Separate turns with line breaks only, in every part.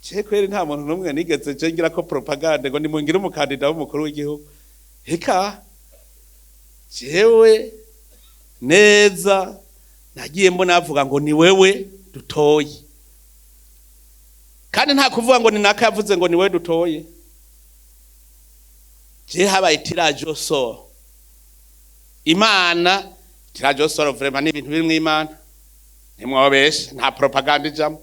Je kweri nta muntu n'umwe nigeze je ngira ko propagande ngo nimungire umukandida w'umukuru w'igihugu. Eka jewe neza nagiye mbona avuga ngo ni wewe dutoye, kandi nta kuvuga ngo ni naka yavuze ngo ni wewe dutoye. Je habaye tirage au sort. Imana tirage au sort vraiment ni ibintu birimwo Imana, ntimwobeshe, nta propaganda ijamwo.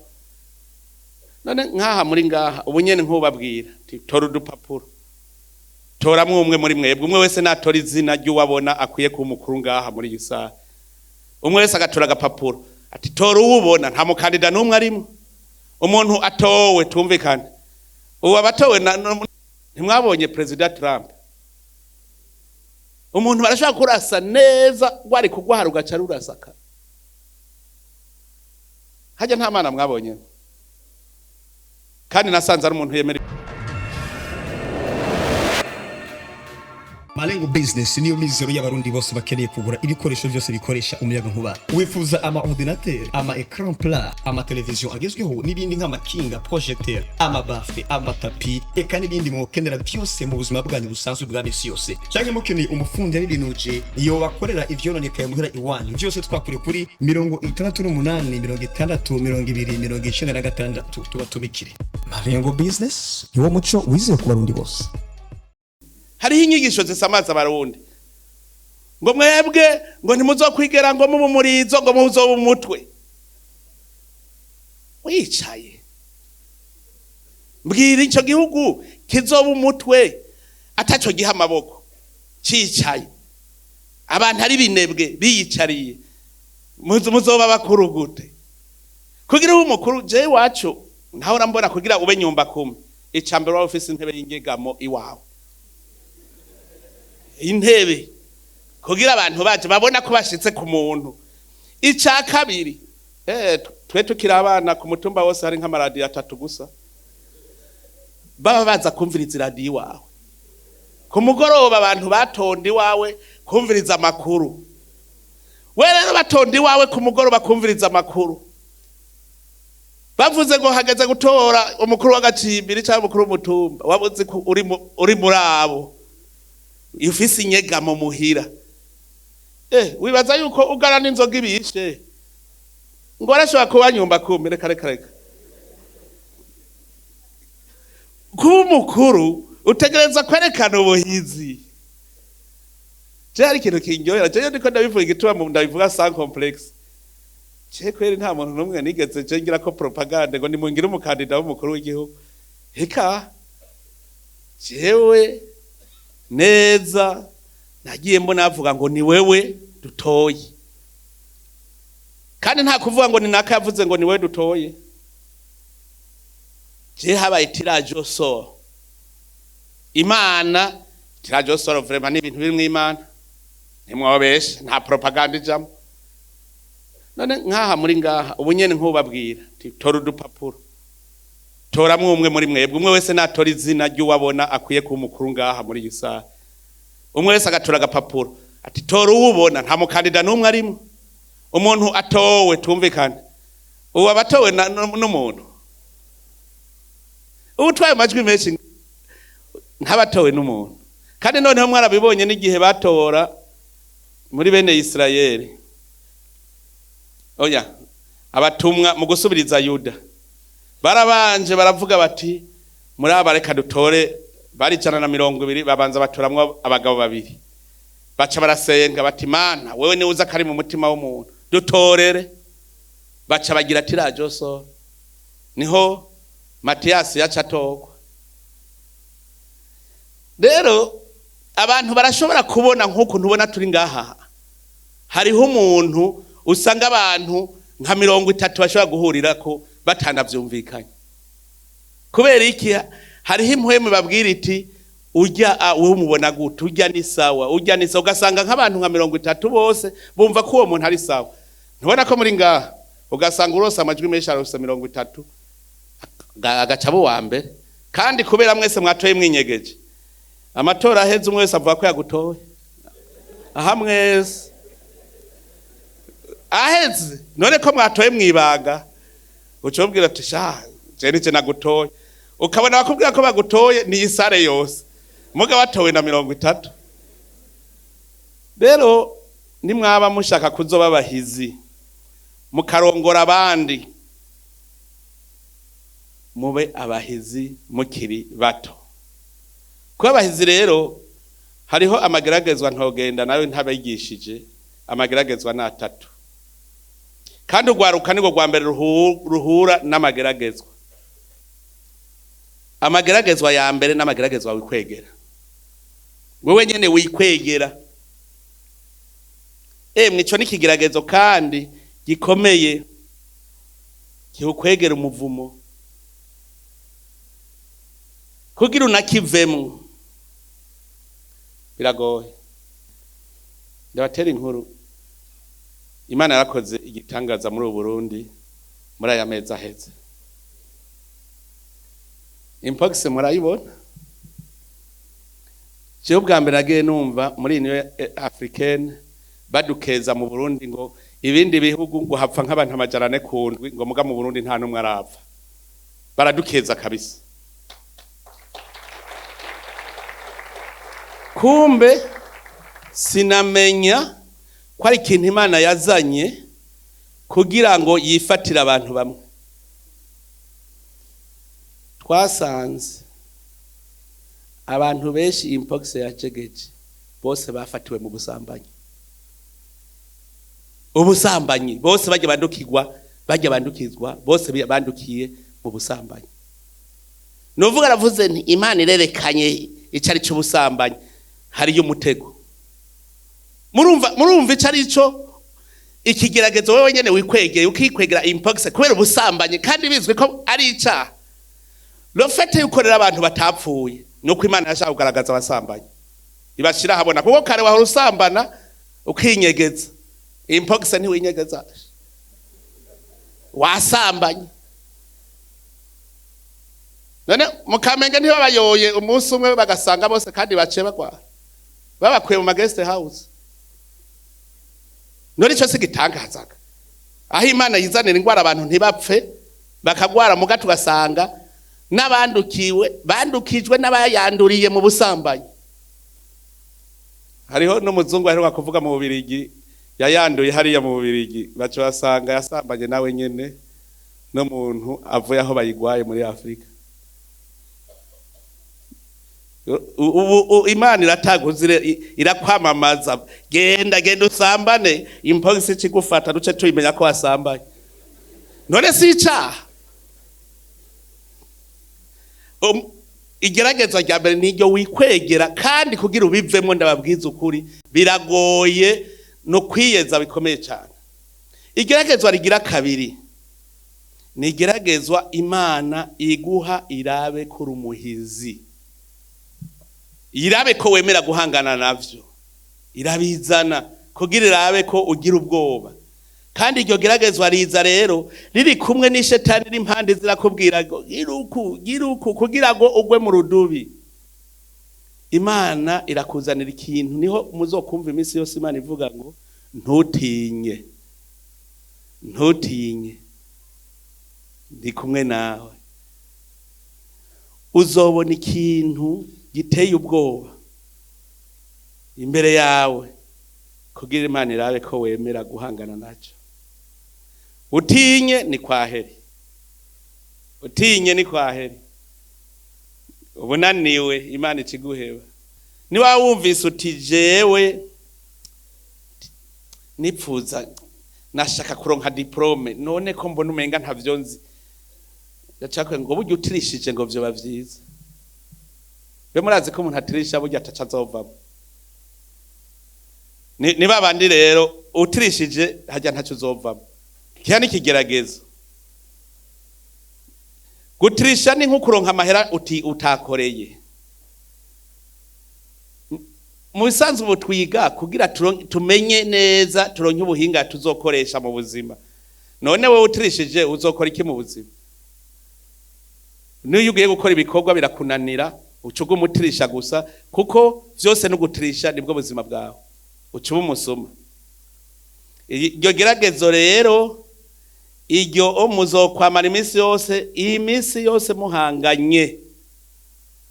None nkaha muri ngaha ubu nyene nkubabwira nti tora udupapuro, toramwo umwe muri mwebwe, umwe wese natora izina ry'uwabona akwiye kuba umukuru ngaha muri iyi saha, umwe wese agatora agapapuro ati tora uwubona, nta mukandida n'umwe arimwo. Umuntu atowe tumvikane, ubu abatowe ntimwabonye Perezida Trump, umuntu barashobora kurasa neza rwari kugwara ugaca rurasaka hajya, nta mana mwabonye. Kandi nasanze ari umuntu yemera.
Malengo Business niyo mizero y'abarundi bose bakeneye kugura ibikoresho byose bikoresha umuyaga nkuba. Wifuza ama ordinateur, ama écran plat, ama television agezweho n'ibindi nk'amakinga, projecteur, ama baffle, ama tapi, eka n'ibindi mwokenera byose mu buzima bwanyu busanzwe bwa misi yose. Canke mukeneye umufundi y'ibinuje iyo bakorera ivyononekaye muhira iwanyu, byose twakure kuri 68 60 20 96 tubatumikire. Malengo Business niwo muco wizewe ku barundi bose.
Hariho inyigisho zisamaza abarundi ngo mwebwe ngo ntimuzokwigera ngo muba umurizo ngo muzoba umutwe. Wicaye mbwira ico gihugu kizoba umutwe ataco giha amaboko, cicaye abantu ari binebwe biyicariye, muzoba bakuru gute? Kugira ube umukuru, jewe iwacu ntahora mbona kugira ube nyumba kumi, icambere waba ufise intebe y'inyegamo iwawe, intebe kugira abantu baje babona ko bashitse ku muntu. Ica kabiri, twe tukiri abana ku mutumba wose hari nk'amaradiyo atatu gusa, baba baza kumviriza iradiyo iwawe ku mugoroba, abantu batonda iwawe kumviriza amakuru. We rero batonda iwawe ku mugoroba kumviriza amakuru, bavuze ngo hageze gutora umukuru w'agacimbiri cyangwa umukuru w'umutumba, wabuze ko uri muri abo ufise inyegamo muhira. Wibaza yuko ugara n'inzoga ibishe ngo arashobora kuba nyumba kumi? Reka reka reka, kuba umukuru utegereza kwerekana ubuhizi. Je hari ikintu kindyohera, je ndiko ndabivuga igituma ndabivuga sans complexe. Je kweri nta muntu n'umwe nigeze je ngira ko propagande ngo nimungire umukandida w'umukuru w'igihugu. Eka jewe neza nagiye mbona avuga ngo ni wewe dutoye, kandi nta kuvuga ngo ni naka yavuze ngo ni wewe dutoye. Je habaye tirage au sort. Imana tirage au sort vraiment ni ibintu birimwo Imana, ntimwobeshe, nta propaganda ijamwo. None nkaha muri ngaha ubu nyene nkubabwira nti tora udupapuro, toramwo umwe muri mwebwe, umwe wese natora izina ry'uwabona akwiye kuba umukuru ngaha muri iyi saha, umwe wese agatora agapapuro ati tora uwubona, nta mukandida n'umwe arimwo. Umuntu atowe tumvikane, ubu abatowe n'umuntu ubu utwaye amajwi menshi ntabatowe n'umuntu. Kandi noneho mwarabibonye n'igihe batora muri bene Isirayeli, oya abatumwa mu gusubiriza Yuda barabanje baravuga bati muri aba reka dutore, bari 120, babanza batoramwo abagabo babiri, baca barasenga bati Mana wewe niwe uza kari mu mutima w'umuntu dutorere. Baca bagira tirage au sort, niho Matiyasi yaca atorwa. Rero abantu barashobora kubona nk'uku ntubona turi ngaha, hariho umuntu usanga abantu nka 30 bashobora guhurirako batanavyumvikanye. Kubera iki? Hariho impwemu babwira iti urya wewe umubona gute, urya ni sawa, urya ni sawa, ugasanga nk'abantu nka 30 bose bumva ko uwo muntu ari sawa. Ntubona ko muri ngaha ugasanga urose amajwi menshi, arose 30, agaca abo wa mbere. Kandi kubera mwese mwatoye mwinyegeje, amatora aheze umwe wese avuga ko yagutoye. Aha mwese aheze, none ko mwatoye mwibanga, uca ubwira ati sha Je nije nagutoye. Ukabona bakubwira ko bagutoye ni isare yose, muga batowe na 30. Rero nimwaba mushaka kuzoba abahizi mukarongora abandi, mube abahizi mukiri bato. Kuba abahizi rero hariho amageragezwa ntogenda nawe ntabigishije. Amageragezwa ni atatu, kandi urwaruka nirwo rwa mbere ruhura n'amageragezwa. Amageragezwa ya mbere n'amageragezwa wikwegera wewe nyene, wikwegera. Emwe, ico ni ikigeragezo kandi gikomeye kiwukwegera umuvumo. Kugira unakivemwo biragoye. Ndabatera inkuru. Imana yarakoze igitangaza muri ubu Burundi muri aya mezi aheze. Mpox murayibona. Jewe ubwa mbere nagiye numva muri Union Africaine badukeza mu Burundi ngo ibindi bihugu ngo hapfa nk'abantu 400 ku ndwi, ngo muga mu Burundi nta n'umwe arapfa. Baradukeza kabisa. Kumbe sinamenya ko ari ikintu Imana yazanye kugira ngo yifatire abantu bamwe. Twasanze abantu benshi mpox yajegeje bose bafatiwe mu busambanyi. Ubusambanyi bose bajya bandukirwa, bajya bandukizwa bose bandukiye mu busambanyi. Nuvuga aravuze nti Imana irerekanye icari c'ubusambanyi, hariyo umutego. Murumva icari ico ikigeragezo wewe nyene wikwegeye, ukikwegera mpox kubera ubusambanyi, kandi bizwi ko ari icaha. Le fait yuko rero abantu batapfuye nuko Imana yashaka kugaragaza abasambanyi, ibashira habona, kuko kare wahora usambana ukinyegeza. Mpox ntiwinyegeza, wasambanye. None mukamenge ntibabayoye umunsi umwe bagasanga bose kandi baciye bagwara, babakuye mu ma guest house? None ico si gitangazaga, aho Imana yizanira ingwara abantu ntibapfe, bakagwara muga tugasanga n'abandukiwe bandukijwe n'abayanduriye mu busambanyi? Hariho n'umuzungu aheruka kuvuga mu Bubirigi yayanduye hariya mu Bubirigi, baca basanga yasambanye nawe nyene n'umuntu avuye aho bayigwaye muri Afrika. Ubu Imana irataguze, irakwamamaza: genda, genda usambane, mpox ikigufata duce tuyimenya ko wasambanye. None si icaha? Igeragezwa rya mbere niryo wikwegera, kandi kugira ubivemo, ndababwiza ukuri, biragoye no kwiyeza bikomeye cyane. Igeragezwa rigira kabiri ni igeragezwa Imana iguha irabe kuri umuhizi, irabe ko wemera guhangana navyo. Irabizana kugira irabe ko ugira ubwoba. Kandi iryo geragezwa riza rero riri kumwe n'ishetani n'impande zirakubwira ngo giruku, giruku, kugira ngo ugwe mu rudubi. Imana irakuzanira ikintu, niho muzokumva iminsi yose Imana ivuga ngo ntutinye, ntutinye, ndi kumwe nawe. Uzobona ikintu giteye ubwoba imbere yawe kugira Imana irabe ko wemera guhangana nacyo. Utinye ni kwaheri, utinye ni kwaheri, ubunaniwe Imana ikiguheba. Niba wumvise uti jewe nipfuza nashaka kuronka diplôme, none ko mbona umenga ntavyo nzi, ndashaka ngo burya utirishije ngo vyoba vyiza. Be murazi ko umuntu atirisha burya ataca azovamo. Ni babandi rero utirishije hajya ntaco uzovamo. Kiya n'ikigeragezo. Gutirisha ni nko kuronka amahera uti utakoreye. Mu bisanzwe ubu twiga kugira tumenye neza, turonke ubuhinga tuzokoresha mu buzima. None wowe utirishije uzokora iki mu buzima? Niyo ugiye gukora ibikorwa birakunanira, uca uguma utirisha gusa, kuko vyose no gutirisha nibwo buzima bwawe, uca uba umusuma. Iryo geragezo rero Iryo muzokwamara iminsi yose, iyi minsi yose muhanganye.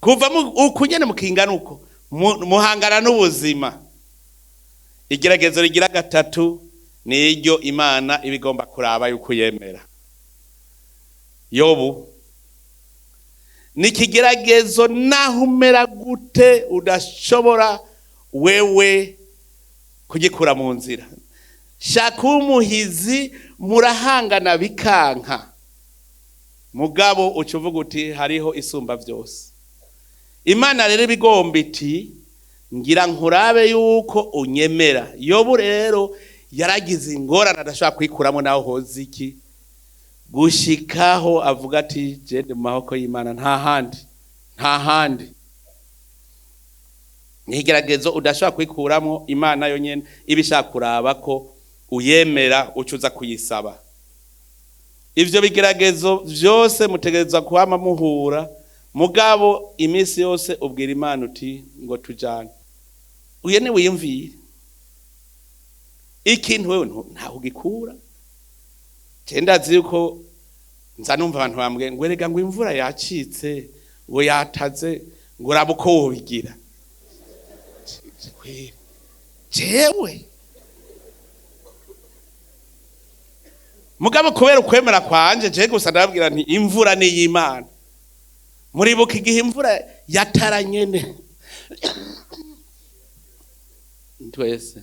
Kuva uku nyene mukingana uko, muhangana n'ubuzima. Igeragezo rigira gatatu ni iryo Imana iba igomba kuraba yuko uyemera. Yobu ni ikigeragezo naho umera gute udashobora wewe kugikura mu nzira. Shaka umuhizi murahangana bikanka, mugabo uca uvuga uti hariho isumba byose. Imana rero ibigomba iti ngira nkurabe yuko unyemera. Yobu rero yaragize ingorane adashobora kwikuramo naho hoza iki, gushikaho avuga ati jende mu maboko y'Imana, nta handi, nta handi. Ni igeragezo udashobora kwikuramo, Imana yonyene iba ishaka kuraba ko uyemera ucuza kuyisaba. Ivyo bigeragezo vyose mutegerezwa kwama muhura, mugabo iminsi yose ubwira Imana uti ngo tujane. Uye ni wiyumvire ikintu wewe ntaho ugikura. Je ndazi yuko nza numva abantu bambwiye ngo erega ngo imvura yacitse, ngo yataze, ngo uraba uko wobigira. Jewe mugabo kubera ukwemera kwanje, je gusa ndababwira nti imvura ni iy'Imana. Muribuka igihe imvura yatara nyene twese,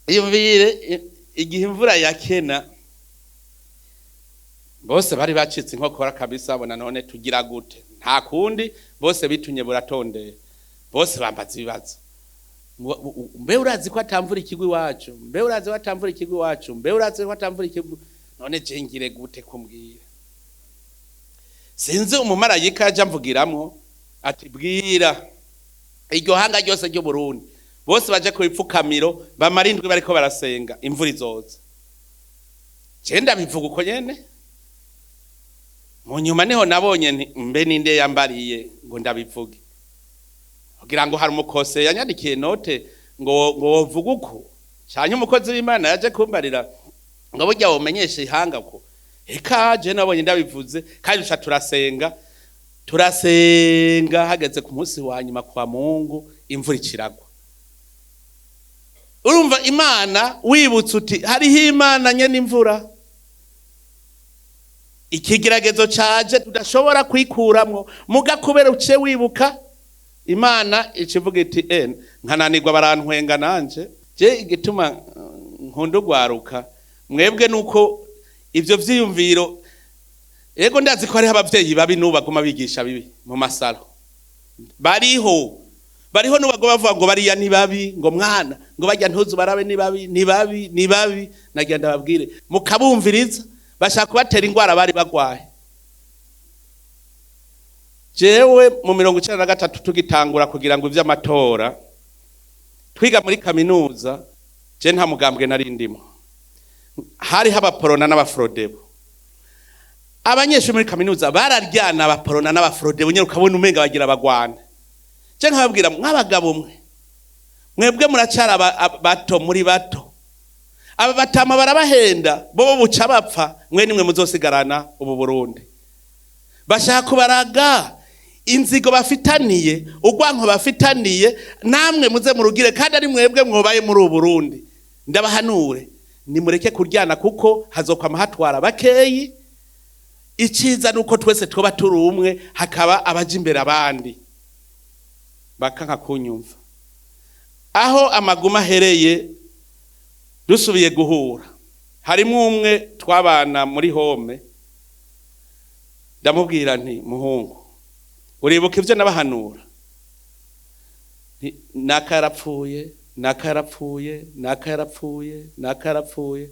iyumvire igihe imvura yakena, bose bari bacitse inkokora kabisa, bona none tugira gute? Nta kundi, bose bitunye buratondera, bose bambaza ibibazo. Mbe urazi ko atamvura ikigwi iwacu? Mbe urazi ko atamvura ikigwi iwacu? Mbe urazi ko atamvura ikigwi? None je ngire gute kumbwira? Sinzi umumarayika aja mvugiramwo ati bwira iryo hanga ryose ry'u Burundi, bose baje ku ipfukamiro bamara indwi bariko barasenga, imvura izoza. Je ndabivuga uko nyene. Mu nyuma niho nabonye nti mbe ninde yambariye ngo ndabivuge, kugira ngo hari umukose yanyandikiye note ngo wovuga uko, canke umukozi w'Imana yaje kumbarira ngo burya womenyeshe ihanga ko. Eka je nabonye ndabivuze, kandi duca turasenga, turasenga, hageze ku munsi wa nyuma kwa Mungu imvura ikiragwa. Urumva Imana wibutse uti hariho Imana nyene imvura. Ikigeragezo caje tudashobora kwikuramwo, muga kubera uce wibuka Imana ikivuga iti nkananirwa barantwenga nanje. Je igituma nkunda ugwaruka mwebwe nuko ivyo vyiyumviro, ego ndazi ko hariho abavyeyi babi n'ubu baguma bigisha bibi mu masaro, bariho bariho n'ubu baguma bavuga ngo bariya ni babi, ngo mwana ngo barya ntuzu barabe ni babi, ni babi, ni babi. Nagira ndababwire mukabumviriza, bashaka kubatera ingwara bari bagwaye. Jewe mu 93 tugitangura kugira ngo ivy'amatora, twiga muri kaminuza, je nta mugambwe nari ndimo. Hariho abaporona n'abafrodebo. Abanyeshuri muri kaminuza bararyana abaporona n'abafrodebo, nyene ukabona umenga bagira bagwana. Je nkababwira mwabagabo mwe, mwebwe muracara bato, muri bato. Aba batama barabahenda, bobo buca bapfa, mwe nimwe muzosigarana ubu Burundi. Bashaka kubaraga inzigo bafitaniye, urwanko bafitaniye, namwe muze murugire, kandi ari mwebwe mwobaye muri ubu Burundi. Ndabahanure nimureke kuryana, kuko hazokwama hatwara bakeyi. Iciza nuko twese twoba turi umwe, hakaba abaje imbere abandi bakanka kunyumva. Aho amaguma ahereye dusubiye guhura, harimo umwe twabana muri home, ndamubwira nti muhungu uribuka ivyo nabahanura? Naka yarapfuye, naka yarapfuye, naka yarapfuye, naka yarapfuye.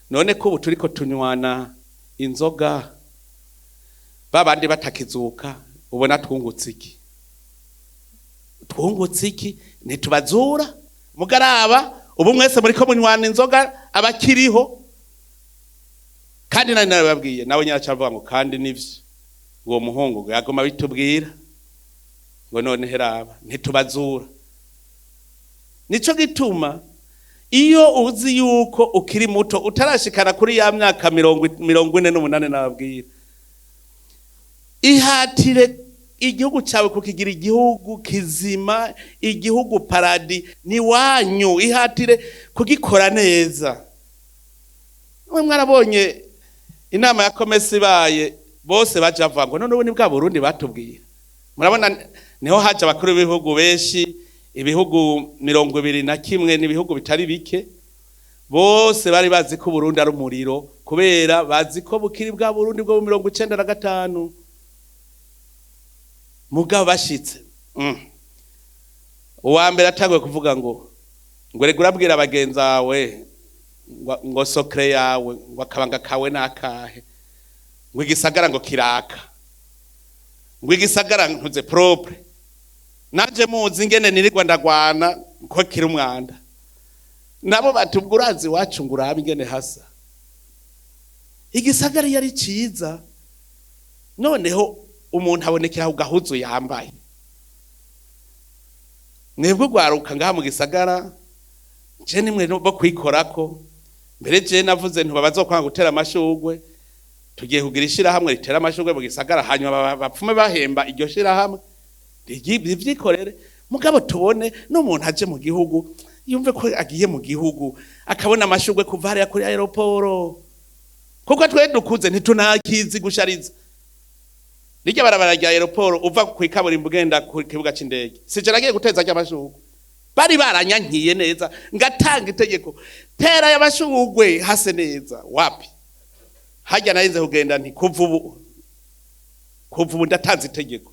None ko ubu turiko tunywana inzoga babandi batakizuka, ubona twungutse iki? Twungutse iki? Ntitubazura mugaraba ubu mwese muriko munywana inzoga abakiriho. Kandi nari narababwiye, nawe nyine acavuga ngo kandi nivyo uwo muhungu yagoma bitubwira ngo none heraba ntitubazura. Nico gituma Iyo uzi yuko ukiri muto, utarashikana kuri ya myaka 48 nababwira, ihatire igihugu cyawe kukigira igihugu kizima, igihugu paradis ni wanyu. Ihatire kugikora neza. Mwe mwarabonye inama ya COMESA ibaye, bose baje bavuga ngo none ubu ni bwa Burundi batubwira. Murabona niho haje abakuru b'ibihugu benshi, ibihugu 21, n'ibihugu bitari bike. Bose bari bazi ko Burundi ari umuriro, kubera bazi ko bukiri bwa Burundi bwo mu 95. Mugabo bashitse, uwa mbere atanguye kuvuga ngo rega urabwira bagenzi bawe ngo secret yawe, ngo akabanga kawe nakahe, ngo igisagara ngo kiraka, ngo igisagara ntuze propre, nanje muzi ingene nirirwa ndagwana ko kiri umwanda. Nabo bati ubwo urazi iwacu, ngo urabe ingene hasa igisagara iyo ari ciza. Noneho umuntu abonekera ku gahuzu yambaye. Mwebwe rwaruka ngaha mu gisagara, je nimwe bo kwikorako mbere. Je navuze ntuba bazokwanga gutera amashurwe, tugiye kugira ishirahamwe ritera amashurwe mu gisagara, hanyuma bapfume bahemba iryo shirahamwe rivyikorere. Mugabo tubone n'umuntu aje mu gihugu yumve ko agiye mu gihugu, akabona amashurwe kuva hariya kuri aéroport, kuko twe dukuze ntitunakizi gushariza rirya barabara rya aéroport uva ku ikaburimbo ugenda ku kibuga c'indege. Sije nagiye guteza ry'amashurwe, bari baranyankiye neza, ngatanga itegeko: tera y'amashurwe hase neza. Wapi, hajya narinze kugenda nti kuva ubu ndatanze itegeko,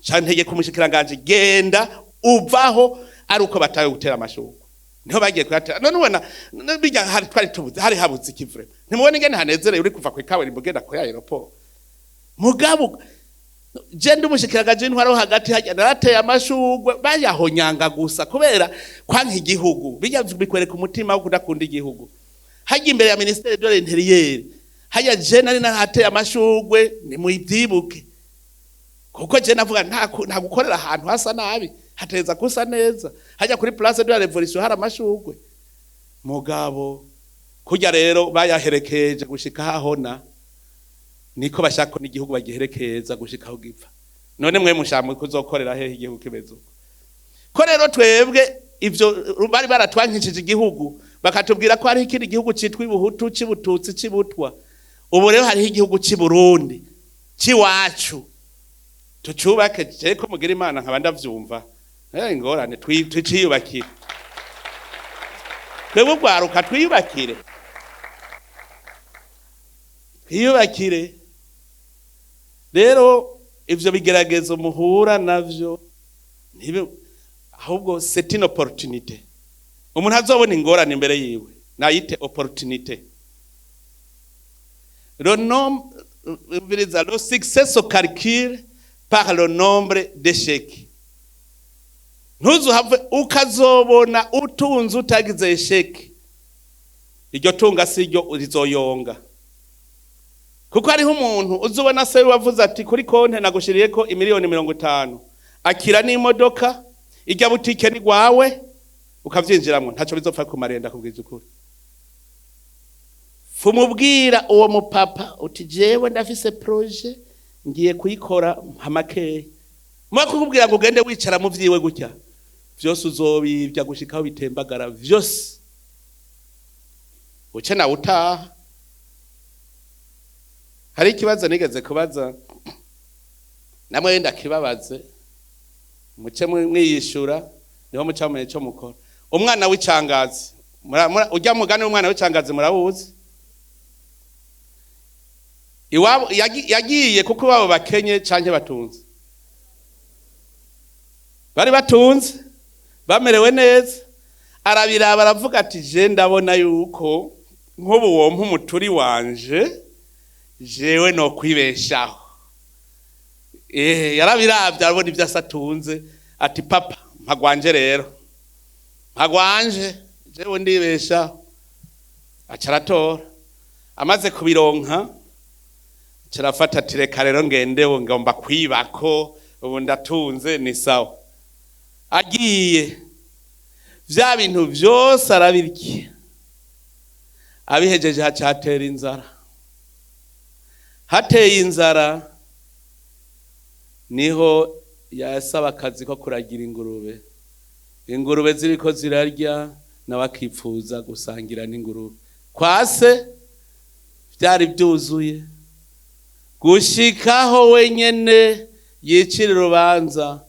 ca ntegeka umushikiranganje: genda uvaho ari uko batawe gutera amashurwe. Niho bagiye kuyatera. None ubona bijya hari twari tubuze, hari habuze iki vraiment? Ntimubona ingene hanezerewe uri kuva ku ikaburimbo ugenda kuri aéroport? Mugabo je ndi umushikiranganje w'intwaro hagati, hajya narateye amashurwe, bayahonyanga gusa kubera kwanka igihugu. Bijya bikwereka umutima wo kudakunda igihugu. Hajya imbere ya ministère de l'Intérieur, hajya je nari narahateye amashurwe, nimuyibyibuke, kuko je navuga nta gukorera ahantu hasa nabi, hateza kusa neza. Hajya kuri Place de la Révolution hari amashurwe. Mugabo kurya rero bayaherekeje gushika hahona, niko bashaka ko n'igihugu bagiherekeza gushika aho gipfa. None mwe mushamwe kuzokorera hehe igihugu kimeze uko? Ko rero twebwe ivyo bari baratwankishije igihugu, bakatubwira ko hariho ikindi gihugu citwa Ibuhutu, c'Ibututsi, c'Ibutwa. Ubu rero hariho igihugu c'i Burundi c'iwacu, tucubake. Je ko mugira Imana nkaba ndavyumva, ingorane tuciyubakire twebwe urwaruka, twiyubakire, twiyubakire. Rero ivyo bigeragezo muhura navyo ntibe, ahubwo c'est une opportunité. Umuntu azobona ingorane imbere yiwe nayite opportunité. Le nombre, le succès se calcule par le nombre d'échecs. Ntuzuhave ukazobona utunze utagize échec, iryo tunga si ryo, rizoyonga. Kuko hariho umuntu uzubona se wavuze ati kuri konte nagushiriye ko imiliyoni 50, akira n'imodoka, ijya butike ni gwawe, ukavyinjiramwo, ntaco bizopfa kumarenda. Kubwiza ukuri, fumubwira uwo mupapa uti jewe ndafise projet, ngiye kuyikora mpamakeya. Mwa kukubwira ngo ugende wicara mu vyiwe gutya, vyose uzobivya gushikaho bitembagara vyose, uce nawe utaha. Hari ikibazo nigeze kubaza, namwe ndakibabaze, muce mwiyishura, niho muca mumenye ico mukora. Umwana w'icangazi, ujya mugani w'umwana w'icangazi murawuzi? Iwabo yagiye kuko iwabo bakenye canke batunze? Bari batunze, bamerewe neza. Arabiraba, aravuga ati je ndabona yuko nk'ubu wompa umuturi wanje, jewe no kwibeshaho. Yarabiravye, arabona ivyo asatunze, ati papa, mpagwanje rero, mpagwanje, jewe ndibeshaho. Aca aratora. Amaze kubironka, aca arafata ati reka rero ngendeho, ngomba kwibako, ubu ndatunze, ni sawa. Agiye Vya bintu vyose arabirya, abihejeje haca hatera inzara. Hateye inzara niho yasaba akazi ko kuragira ingurube. Ingurube ziriko zirarya, nawe akipfuza gusangira n'ingurube. Kwa se vyari vyuzuye, gushikaho wenyene yicira urubanza,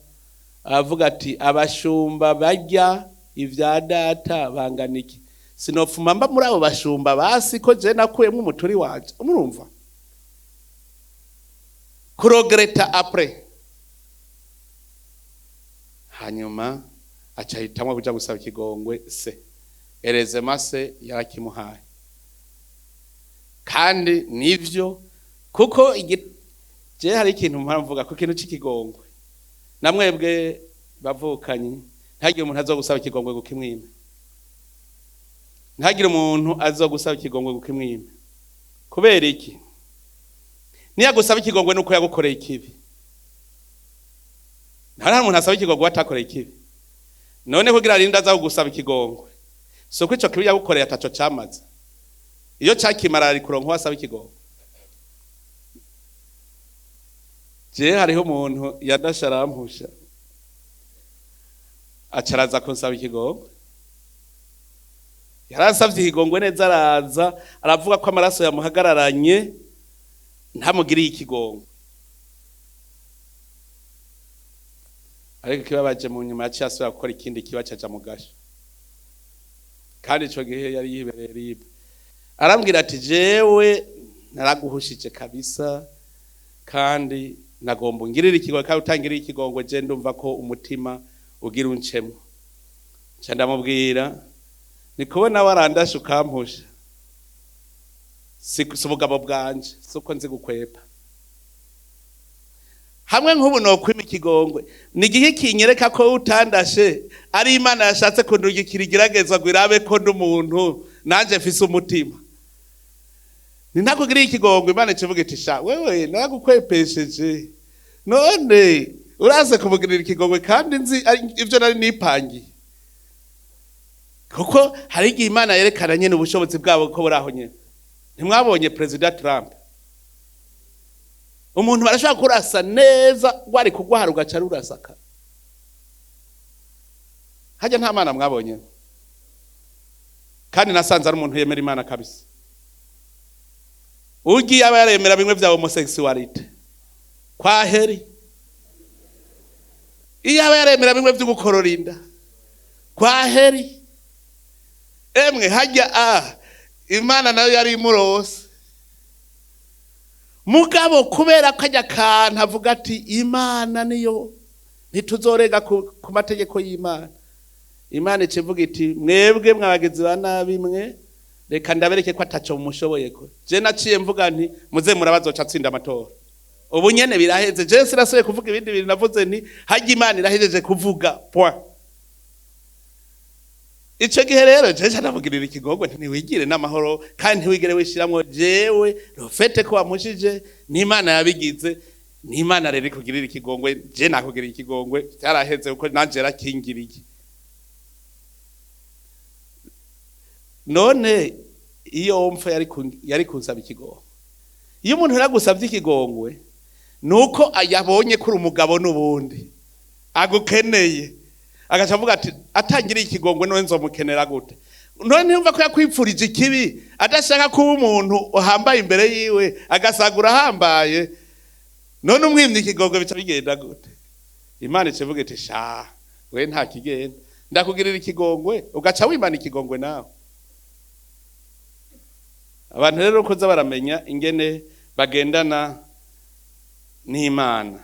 avuga ati: "Abashumba barya ivya data bangana iki? Sinopfuma mba muri abo bashumba basi ko je nakuyemwo umuturi wanje." Murumva ku regretter après. Hanyuma aca ahitamwo kuja gusaba ikigongwe se. Erezema se yarakimuhaye, kandi nivyo, kuko je hari ikintu mpora mvuga ku kintu c'ikigongwe. Namwebwe bavukanyi, ntagire umuntu azogusaba ikigongwe gukimwime, ntagire umuntu azogusaba ikigongwe gukimwime. Kubera iki? Niyagusaba ikigongwe nuko yagukoreye ikibi. Nta umuntu asaba ikigongwe atakoreye ikibi. None kugira arinde aza kugusaba ikigongwe, si uko ico kibi yagukoreye ataco camaze? Iyo cakimara ari kuronka uwo asaba ikigongwe. Je hariho umuntu yadashe arampusha, aca araza kunsaba ikigongwe. Yaransavye ikigongwe neza, araza aravuga ko amaraso yamuhagararanye ntamugiriye ikigongwe. Ariko kibabaje, mu nyuma yaciye asubira gukora ikindi kiba, caja mu gasho. Kandi ico gihe yari yibereye libre. Arambwira ati: "Jewe naraguhushije kabisa, kandi nagomba ungirire ikigongwe, kandi utangiriye ikigongwe je ndumva ko umutima ugira uncemwo." Nca ndamubwira ni kubona warandashe ukampusha, si ubugabo bwanje, si uko nzi gukwepa. Hamwe nk'ubu nokwima ikigongwe, ni igihe kinyereka ko utandashe ari Imana yashatse kundungikira igeragezwa ngo irabe ko ndi umuntu nanje mfise umutima. Ni ntakugiriye ikigongwe, Imana ikivuga iti: "Sha wewe, naragukwepesheje, none uraze kumugirira ikigongwe kandi nzi ivyo nari nipangiye." Kuko hari igihe Imana yerekana nyene ubushobozi bwabo ko buri aho nyene. Ntimwabonye Perezida Trump? Umuntu barashobora kurasa neza, wari kugwara ugaca rurasaka hajya. Nta Mana mwabonye? Kandi nasanze ari umuntu yemera Imana kabisa. Ugiye aba yaremera bimwe vya homosexualité, kwa heri. Iyo aba yaremera bimwe vyo gukorora inda, kwa heri. Emwe, hajya a Imana nayo yari imurose. Mugabo kubera ko ajya akantu avuga ati: "Imana niyo, ntituzorega ku mategeko y'Imana", Imana ica ivuga iti: "Mwebwe mwabagizi ba nabi mwe, reka ndabereke ko ataco mushoboye." Ko je naciye mvuga nti: "Muze murabazoca atsinda amatora." Ubu nyene biraheze, je sinasubiye kuvuga ibindi bintu. Navuze nti: "Harya Imana irahejeje kuvuga, point." Ico gihe rero jewe ndamugirira ikigongwe nti: "Ntiwigire n'amahoro, kandi ntiwigere wishiramwo. Jewe rufete ko wamushije n'Imana yabigize, n'Imana rero ikugirira ikigongwe. Je nakugirira ikigongwe, byaraheze, kuko nanje yarakingiriye." None iyo mpfa yari kunsaba ikigongwe. Iyo umuntu yaragusabye ikigongwe nuko yabonye ko uri umugabo n'ubundi agukeneye, agaca avuga ati: "Atangiriye ikigongwe none nzomukenera gute?" None ntiyumva ko yakwipfurije ikibi, adashaka kuba umuntu uhambaye imbere yiwe, agasagura ahambaye? None umwimye ikigongwe bica bigenda gute? Imana ica ivuga iti: "Sha we, nta kigenda, ndakugirira ikigongwe ugaca wimana ikigongwe nawe." Abantu rero kuza baramenya ingene bagendana n'Imana.